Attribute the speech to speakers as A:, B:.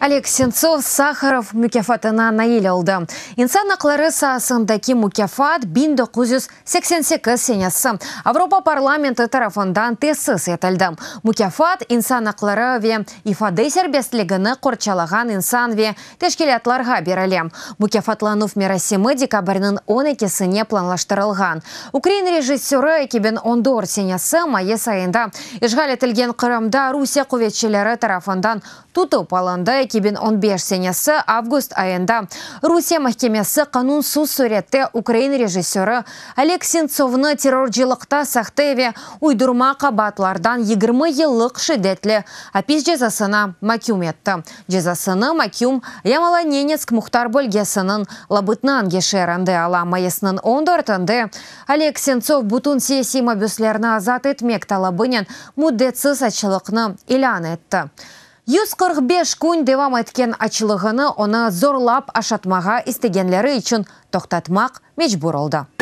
A: Oleg Sentsov Saharov mukâfatına nail oldı. İnsan aqları saasındaki mukâfat 1988 senesi Avropa parlamenti tarafından tesis etildi. Mukâfat insan aqları ve ifade serbestligini qorçalağan insan ve teşkilâtlarğa berile. Mukâfatlanuv merasimi dekabrniñ 12-sine planlaştırılğan. Ukrain rejissörı 2014 senesi mayıs ayında işğal etilgen Qırımda Rusiye quvetçileri tarafından tutıp alındı. 2015 senesi avgust ayında Rusiye mahkemesi qanunsız sürette ukrain rejissörı Oleg Sentsovnı terrorcılıqta sahte ve uydurma qabaatlardan 20 yıllıq şiddetli apis cezasına mahküm etti. Cezasını mahküm Yamalo-Nenetsk muhtar bölgesiniñ Labıtnangi şeerinde ala. Mayısnıñ 14-inde Oleg Sentsov bütün siyasiy mabüslerni azat etmek talabınen müddetsiz açlıqnı ilân etti. 145 kün devam etken açlığını onı zorlap aşatmağa istegenleri içün toqtatmaq mecbur oldı.